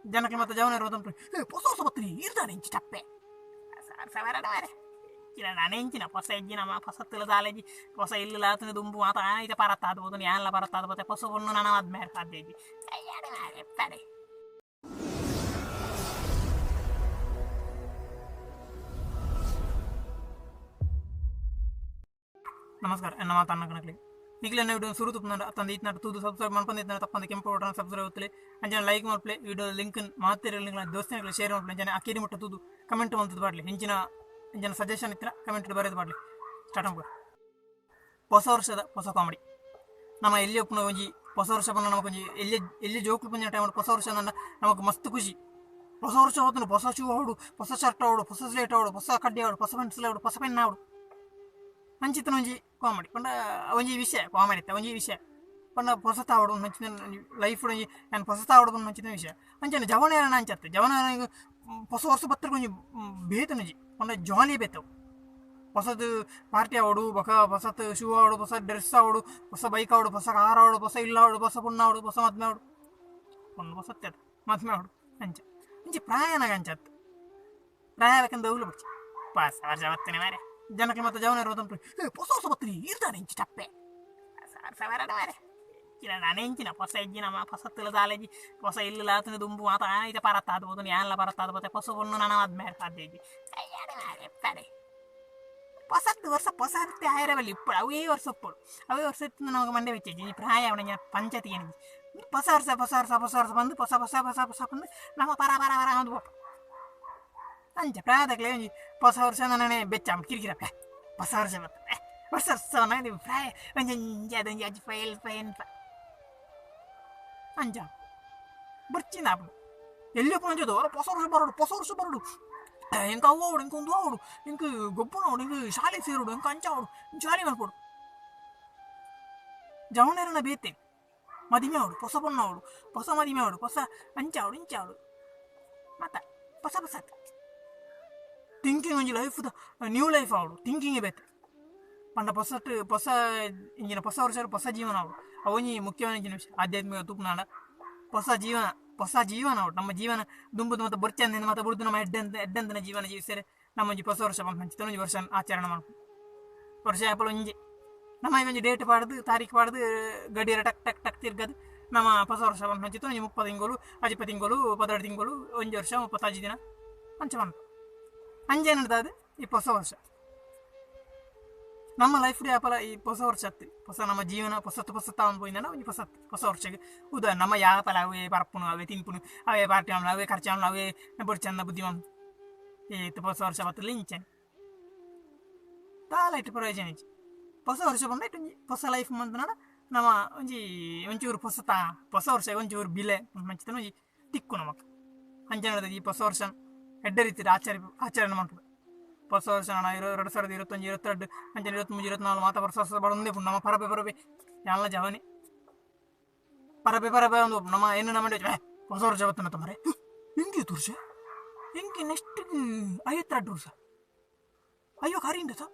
ಜನಕ್ಕೆ ಮತ್ತೆ ಜವನ ಇರೋದು ಹೊಸ ಹೊಸ ಬತ್ತೀನಿ ಇರ್ತಾನೆ ಇಂಚಿ ಟಪ್ಪೆ ಸಾರ್ ಸವಾರ ಮಾರೆ ಇಂಚಿನ ನಾನೇ ಇಂಚಿನ ಹೊಸ ಇಜ್ಜಿನ ಹೊಸ ದಾಲೇಜಿ ಹೊಸ ಇಲ್ಲ ಆತನ ದುಂಬು ಮಾತ ಐತೆ ಪರತ್ತ ಅದು ಬೋದು ಯಾನ್ಲ ಪರತ್ತ ಅದು ಬೋತೆ ಹೊಸ ಪೊಣ್ಣು ನಾನು ಆದ್ಮೇಲೆ ಸಾಧ್ಯ ಇಜ್ಜಿ ಮಾರೆ. ನಮಸ್ಕಾರ, ಎನ್ನ ಮಾತನ್ನ ಕಣಕ್ಲಿ ನಿಖಿಲ ವಿಡಿಯೋ ಸುರು ತುಪ್ಪನ ತಂದೆ ಇತ್ನಾಟ ತೂದು ಸಬ್ಸ್ಕ್ರೈಬ್ ಮಾಡ್ಕೊಂಡು ಇತ್ನಾಟ ತಪ್ಪಂದ ಕೆಂಪು ಬಟನ್ ಸಬ್ಸ್ಕ್ರೈಬ್ ಒತ್ತಲೆ ಅಂಜನ ಲೈಕ್ ಮಲ್ಪಲೆ ವಿಡಿಯೋ ಲಿಂಕ್ ಮಾತಿರಲಿ ದೋಸ್ತಿನ ಶೇರ್ ಮಲ್ಪಲೆ ಅಂಜನ ಅಕೇರಿ ಮುಟ್ಟ ತೂದು ಕಮೆಂಟ್ ಮಂತದ ಬಾಡ್ಲಿ ಹೆಂಚಿನ ಅಂಜನ ಸಜೆಷನ್ ಇತ್ರ ಕಮೆಂಟ್ ಬರೆದು ಬಾಡ್ಲಿ. ಸ್ಟಾರ್ಟ್ ಮಾಡ್ಕೊ. ಹೊಸ ವರ್ಷದ ಹೊಸ ಕಾಮಿಡಿ ನಮ್ಮ ಎಲ್ಲಿ ಒಪ್ಪುನ ಒಂಜಿ ಹೊಸ ವರ್ಷ ಪಂಡ ನಮಕ್ ಒಂಜಿ ಎಲ್ಲಿ ಎಲ್ಲಿ ಜೋಕುಲು ಪಂಜಿನ ಟೈಮ್ ಹೊಸ ವರ್ಷ ಅಂಡ ನಮಕ್ ಮಸ್ತ್ ಖುಷಿ. ಹೊಸ ವರ್ಷ ಹೋತನು ಹೊಸ ಶೂ ಆವಡು, ಹೊಸ ಶರ್ಟ್ ಆವಡು, ಹೊಸ ಸ್ಲೇಟ್ ಆವಡು, ಹೊಸ ಕಡ್ಡಿ ಆವಡು, ಹೊಸ ಪೆನ್ಸಿಲ್ ಆವಡು, ಹೊಸ ಪೆನ್ ಆವಡು. ಅಂಚಿತ್ತನ ಒಂಜಿ ಕಾಮಿಡಿ ಪಂಡ ಒಂಜಿ ವಿಷಯ ಕಾಮಿಡಿ ಇತ್ತ ಒಂಜಿ ವಿಷಯ ಪಂಡ ಪೊಸತ ಆವಡು ಮಂಚಿನ ಲೈಫ್ ಒಂಜಿ ನಾನು ಪೊಸತ ಆವಡು ಮಂಚಿನ ವಿಷಯ ಅಂಚನೆ ಜವನ ಅಂಚತ್ತೆ ಜವನ ಹೊಸ ವರ್ಷ ಬತ್ತರ ಒಂಜಿ ಬೇತನಜಿ ಪಂಡ ಜಾಲಿ ಬೇತವು. ಹೊಸದು ಪಾರ್ಟಿ ಆವಡು, ಬೊಕ ಹೊಸತ್ ಶೂ ಆವಡು, ಹೊಸ ಡ್ರೆಸ್ ಆವಡು, ಹೊಸ ಬೈಕ್ ಆವಡು, ಹೊಸ ಕಾರ್ ಆವಡು, ಹೊಸ ಇಲ್ಲ ಆವಡು, ಹೊಸ ಪೊಣ್ಣು ಆವಡು, ಹೊಸ ಮದ್ಮೆ ಆವಡು, ಪೊಣ್ಣು ಹೊಸತ್ತೆ ಅದು ಮದ್ಮೆ ಆವಡು. ಅಂಚ ಅಂಚೆ ಪ್ರಾಯನಾಗ ಅಂಚತ್ತು ಪ್ರಾಯ ಬೇಕಂದ ಹೋಗ್ಲು ಬಿಡ್ಚಿ ಹೊಸ ವರ್ಷ ಬತ್ತನೆ ಮಾರೆ ಜನಕ್ಕೆ ಮತ್ತೆ ಜವನ ಇರೋದಂಟು ಹೊಸ ವರ್ಷ ಬತ್ತೀನಿ ಇರ್ತಾನೆ ಇಂಚಿ ಟಪ್ಪೆ ಸಾರ್ ಸವಾರ ಮಾರೆ ಇಂಚಿನ ನಾನೇ ಇಂಚಿನ ಹೊಸ ಇಜ್ಜಿನ ಹೊಸ ದಾಲೇಜಿ ಹೊಸ ಇಲ್ಲ ಆತನ ದುಂಬು ಮಾತ ಐತೆ ಪರತ್ತ ಅದು ಬೋದು ಯಾನ್ಲ ಪರತ್ತ ಅದು ಬೋತೆ ಹೊಸ ಪೊಣ್ಣು ನಾನು ಆದ್ಮೇಲೆ ಸಾಧ್ಯ ಇಜ್ಜಿ ಮಾರೆ ಪಡೆ. ಹೊಸತ್ತು ವರ್ಷ ಹೊಸ ಆಯರವಲ್ಲಿ ಇಪ್ಪಳು ಅವೇ ವರ್ಷ ಒಪ್ಪಳು ಅವೇ ವರ್ಷ ಇತ್ತು ನಮಗೆ ಮಂಡೆ വെച്ചೇಜಿ ಈ ಪ್ರಾಯ ಅವನ ಪಂಚಾಯತಿ ಏನಿದೆ ಹೊಸ ವರ್ಷ ಹೊಸ ವರ್ಷ ಹೊಸ ವರ್ಷ ಬಂದು ಹೊಸ ಹೊಸ ಹೊಸ ಹೊಸ ಬಂದು ನಮ್ಮ ಪರ ಪರ ಪರ ಒಂದು ಪೋಪ ಅಂಚ ಪ್ರಾಯದಾಗಲೇ ಒಂಜಿ ಹೊಸ ವರ್ಷ ನಾನೇ ಬೆಚ್ಚ ಕಿರಿಕಿರಪ್ಪ ಹೊಸ ವರ್ಷ ಬರ್ತದೆ ವರ್ಷ ವರ್ಷ ನೀವು ಪ್ರಾಯ ಒಂಜಿ ಒಂಜಿ ಅದೊಂಜಿ ಅಜ್ಜಿ ಫೈಲ್ ಫೈನ್ ಅಂಚ ಬರ್ಚಿನ ಎಲ್ಲಿ ಪಂಚದು ಹೊಸ ವರ್ಷ ಬರೋಡು ಹೊಸ ವರ್ಷ ಬರೋಡು ಎಂಕ ಅವು ಆವಡು ಇಂಕ ಒಂದು ಆವಡು ಇಂಕ ಗೊಬ್ಬನ ಆವಡು ಇಂಕ ಶಾಲೆ ಸೇರೋಡು ಇಂಕ ಅಂಚ ಆವಡು ಜಾಲಿ ಮಲ್ಪೋಡು ಜವನೇರನ ಬೇತೆ ಮದಿಮೆ ಆವಡು ಹೊಸ ಪೊಣ್ಣು ಆವಡು ಹೊಸ ಮದಿಮೆ ಆವಡು ಹೊಸ ಅಂಚ ಆವಡು ಇಂಚ ಆವಡು ಮತ್ತ ಹೊಸ ಹೊಸ ಥಿಂಕಿಂಗ್ ಒಂಜಿ ಲೈಫ್ ನ್ಯೂ ಲೈಫ್ ಆವಡು ಥಿಂಕಿಂಗ್ ಬೇತೆ ಪಂಡ ಹೊಸಟ್ ಹೊಸ ಇಂಜಿನ ಹೊಸ ವರ್ಷ ಹೊಸ ಜೀವನ ಆವಡು ಅವೊಂಜಿ ಮುಖ್ಯವಾದ ಇಂಚಿನ ವಿಷಯ ಆಧ್ಯಾತ್ಮಿಕ ತೂಪುನಾಡ ಹೊಸ ಜೀವನ ಹೊಸ ಜೀವನ ಆವಡು ನಮ್ಮ ಜೀವನ ದುಂಬುದು ಮತ್ತು ಬೊರ್ಚಂದಿನ ಮತ್ತು ಬುಡ್ದು ನಮ್ಮ ಎಡ್ಡಂತ ಎಡ್ಡಂತನ ಜೀವನ ಜೀವಿಸರೆ ನಮ್ಮ ಒಂಜಿ ಹೊಸ ವರ್ಷ ಪಂಚಿ ಒಂಜಿ ವರ್ಷ ಆಚರಣೆ ಮಾಡ್ಪು ವರ್ಷ ಆಪಲ್ ಒಂಜಿ ನಮ್ಮ ಒಂಜಿ ಡೇಟ್ ಪಾಡ್ದು ತಾರೀಖು ಪಾಡ್ದು ಗಡಿಯಾರ ಟಕ್ ಟಕ್ ಟಕ್ ತಿರ್ಗದು ನಮ್ಮ ಹೊಸ ವರ್ಷ ಪಂಚಿತ್ತು ಒಂಜಿ 30 ತಿಂಗಳು 50 ತಿಂಗಳು 12 ತಿಂಗಳು ಒಂಜಿ ವರ್ಷ 35 ದಿನ ಅಂಚ ಪನ್ಪ ಅಂಚೆ ಅದು ಈ ಹೊಸ ವರ್ಷ ನಮ್ಮ ಲೈಫ್ ಡೇ ಆಪಲ ಈ ಹೊಸ ವರ್ಷ ಅತ್ತು ಹೊಸ ನಮ್ಮ ಜೀವನ ಹೊಸತ್ತು ಹೊಸತ್ತ ಪೋಯಿಂದನ ಒಂಜಿ ಹೊಸತ್ತು ಹೊಸ ವರ್ಷಕ್ಕೆ ಉದಾ ನಮ್ಮ ಯಾಪಲ ಅವೇ ಪರಪುನು ಅವೇ ತಿನ್ಪುನು ಅವೇ ಪಾರ್ಟಿ ಅವೇ ಖರ್ಚು ಅವೇ ಬೊಡ್ಚಂದ ಬುದ್ಧಿ ಏತ್ ಹೊಸ ವರ್ಷ ಬತ್ತಲ್ಲ ಇಂಚನೆ ದಾಲ ಇಟ್ಟು ಪ್ರಯೋಜನ ಇಜ್ಜಿ ಹೊಸ ವರ್ಷ ಬಂದ ಇಟ್ಟು ಒಂಜಿ ಹೊಸ ಲೈಫ್ ಮಂತನಾಡ ನಮ್ಮ ಒಂಜಿ ಒಂಚೂರು ಹೊಸತ ಹೊಸ ವರ್ಷ ಒಂಚೂರು ಬಿಲೆ ಮಂಚಿತನ ಒಂಜಿ ತಿಕ್ಕು ನಮಕ್ ಅಂಚನೆ ಈ ಹೊಸ ವರ್ಷ ಎಡ್ಡೆ ರೀತಿ ಆಚರಣೆ ಮಾಡ್ತದೆ. ಹೊಸ ವರ್ಷ ನಾನು 2021 22 ಅಂಚನೆ 23 24 ಮಾತ ವರ್ಷ ವರ್ಷ ಬಡೊಂದೇ ನಮ್ಮ ಪರಬೆ ಪರಬೆ ಯಾನ್ಲ ಜವನಿ ಪರಬೆ ಪರಬೆ ಒಂದು ನಮ್ಮ ಏನು ನಮ್ಮ ಹೊಸ ವರ್ಷ ಬತ್ತನ ತಮ್ಮರೆ ಹಿಂಗೆ ತುರ್ಷ ಹಿಂಗೆ ನೆಕ್ಸ್ಟ್ 52 ವರ್ಷ ಅಯ್ಯೋ ಕರೀಂಡ ಸ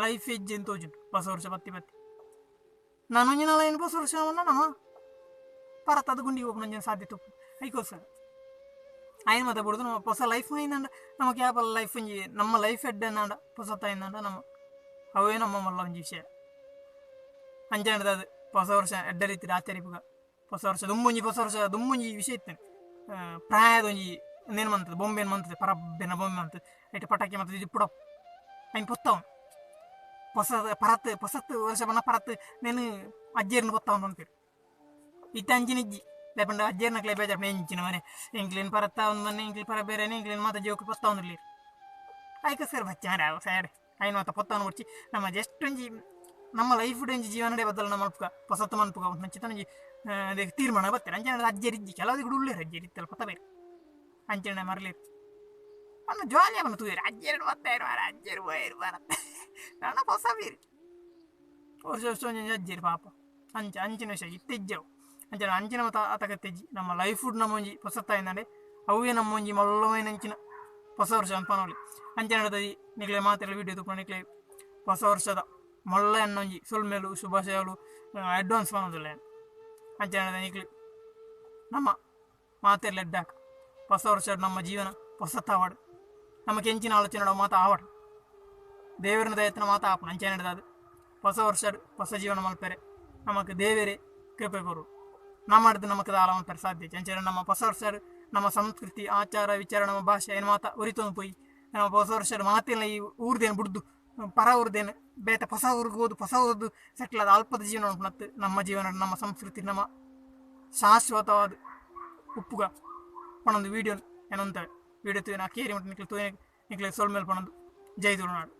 ಲೈಫ್ ಎಜ್ಜೆ ಅಂತ ತೋಜುಂಟು ಹೊಸ ವರ್ಷ ಬತ್ತಿ ಬತ್ತಿ ನಾನು ಒಂಜಿ ನಾಳೆ ಏನು ಹೊಸ ವರ್ಷ ನಮ್ಮ ಪರತ್ ಅದು ಗುಂಡಿಗೆ ಹೋಗಿ ನಂಜನ ಸಾಧ್ಯತೆ ಉಪ್ಪು ಐಕೋಸ್ಕರ ಆಯ್ನ ಮತ್ತೆ ಬಿಡುದು ನಮ್ಮ ಹೊಸ ಲೈಫ್ ಅయింದಂಡ ನಮಗೆ ಯಾಪಲ್ಲ ಲೈಫ್ ಒಂಜಿ ನಮ್ಮ ಲೈಫ್ ಎಡ್ಡೆ ಅಂದಾಂಡ ಹೊಸತ ಅయింದಂಡ ನಮ್ಮ ಅವೇ ನಮ್ಮ ಮಲ್ಲ ಒಂಜಿ ವಿಷಯ ಅಂಚನೆ ಅದು ಹೊಸ ವರ್ಷ ಎಡ್ಡೆ ರೀತಿ ಆಚರಿಪುಗ ಹೊಸ ವರ್ಷ ದುಂಬೊಂಜಿ ಹೊಸ ವರ್ಷ ದುಂಬೊಂಜಿ ವಿಷಯ ಇತ್ತು ಪ್ರಾಯದ ಒಂಜಿ ನೇನು ಮಂತದೆ ಬೊಂಬೆನ್ ಮಂತದೆ ಪರಬ್ಬೆನ ಬೊಂಬೆ ಮಂತದೆ ಐಟ್ ಪಟಾಕಿ ಮಂತದೆ ಇದು ಪುಡ ಐನ್ ಪೊತ್ತವನು ಹೊಸ ಪರತ್ ಹೊಸತ್ತು ವರ್ಷ ಬನ್ನ ಪರತ್ ನೇನು ಅಜ್ಜೇರ್ನ ಪೊತ್ತವನು ಅನ್ಪೇರು ಇತ್ತ ಅಂಚಿನ ಇಜ್ಜಿ ಲೇಪಂಡ ಅಜ್ಜೇರ್ನಕ್ಲೆ ಬೇಜಾರು ಎಂಚಿನ ಮನೆ ಎಂಕ್ಲಿನ್ ಪರತ್ತ ಒಂದು ಮನೆ ಎಂಕ್ಲಿ ಪರ ಬೇರೆನೆ ಎಂಕ್ಲಿನ್ ಮಾತ ಜೋಕು ಪೊತ್ತವನು ಆಯ್ಕೆ ಸರ್ ಬಚ್ಚ ಸೈಡ್ ಐನು ಮಾತ ಪೊತ್ತವನು ಮುಡ್ಚಿ ನಮ್ಮ ಜಸ್ಟ್ ಒಂಜಿ ನಮ್ಮ ಲೈಫ್ ಒಂಜಿ ಜೀವನಡೆ ಬದಲು ನಮ್ಮ ಮಲ್ಪುಗ ಹೊಸತ್ತು ಮನ್ಪುಗ ಮಂಚಿತ ಒಂಜಿ ತೀರ್ಮಾನ ಬತ್ತಾರೆ ಅಂಚನೆ ಅಜ್ಜೇರ್ ಇಜ್ಜಿ ಕೆಲವು ಉಳ್ಳೇರು ಅಜ್ಜೇರ್ ಇತ್ತಲ್ಲ ಪತ್ತ ಬೇರೆ ಅಂಚನೆ ಮರಲೇರು ಅನ್ನ ಜಾಲಿ ಅವನು ತೂಯರು ಅಜ್ಜೇರು ಬತ್ತಾರು ಮಾರ ಅಜ್ಜೇರು ಬೋಯರು ಬರತ್ತೆ ನನ್ನ ಹೊಸ ಬೇರೆ ವರ್ಷ ವರ್ಷ ಒಂಜಿ ಅಜ್ಜೇರು ಪಾಪ ಅಂಚ ಅಂಚಿನ ವಿಷಯ ಇತ್ತೆಜ್ಜವು ಅಂಚನೆ ಅಂಚಿನ ಮತ ಅತಗತ್ತೆಜ್ಜಿ ನಮ್ಮ ಲೈಫ್ ನಮ್ಮ ಒಂಜಿ ಹೊಸತ್ತಾಯಿಂದಂಡೆ ಅವೇ ನಮ್ಮ ಒಂಜಿ ಮಲ್ಲమైన ಅಂಚಿನ ಹೊಸ ವರ್ಷ ಅನ್ಪನೋಲಿ ಅಂಚನೆ ನಡತದಿ ನಿಕ್ಲೆ ಮಾತೆಲ್ಲ ವೀಡಿಯೋ ತೂಪುನ ನಿಕ್ಲೆ ಹೊಸ ವರ್ಷದ ಮೊಲ್ಲ ಎನ್ನೊಂಜಿ ಸೊಲ್ಮೆಲು ಶುಭಾಶಯಲು ಅಡ್ವಾನ್ಸ್ ಪನೊಂದುಲ್ಲೆ ಅಂಚನೆ ನಿಕ್ಲೆ ನಮ್ಮ ಮಾತೆರ್ಲ ಎಡ್ಡೆ ಪೊಸ ವರ್ಷ ನಮ್ಮ ಜೀವನ ಪೊಸತಾವಡ್, ನಮಕ್ ಎಂಚಿನ ಆಲೋಚನೆ ಮಾತ ಆವಡ್, ದೇವರನ ದಯತ್ನ ಮಾತ ಆಪುಂಡು. ಅಂಚನೆ ಅದು ಹೊಸ ವರ್ಷ ಹೊಸ ಜೀವನ ಮಲ್ಪೆರೆ ನಮಕ್ ದೇವರೇ ಕೃಪೆ ಕೊರು, ನಮ್ಮಡ್ದು ನಮಕ್ ದಾಲ ಮಲ್ಪೆರೆ ಸಾಧ್ಯ. ಅಂಚನೆ ನಮ್ಮ ಹೊಸ ವರ್ಷ ನಮ್ಮ ಸಂಸ್ಕೃತಿ ಆಚಾರ ವಿಚಾರ ನಮ್ಮ ಭಾಷೆ ಏನು ಮಾತ ಒರಿತೊಂದು ಪೋಯಿ ನಮ್ಮ ಹೊಸ ವರ್ಷ ಮಾತೆಲ್ಲ ಈ ಊರ್ದೇನು ಬುಡ್ದು ಪರ ಊರ್ದೇನು ಬೇತೆ ಹೊಸ ಊರಿಗೆ ಹೋದು ಹೊಸ ಊರ್ದು ಸೆಟ್ಲ್ ಆದ ಅಲ್ಪದ ಜೀವನ ಉಂಟು. ನಮ್ಮ ಜೀವನ ನಮ್ಮ ಸಂಸ್ಕೃತಿ ನಮ್ಮ ಶಾಶ್ವತವಾದ ಉಪ್ಪುಗ ಪಣೊಂದು ವೀಡಿಯೋ ಏನಂತ ವೀಡಿಯೋ ತೂಯಿನ ಕೇರಿ ಮಟ್ಟ ನಿಕ್ಲೆ ತೂಯಿನ ನಿಕ್ಲೆ ಸೊಲ್ಮೆಲ್ ಪಣೊಂದು. ಜೈ ತುಳುನಾಡು.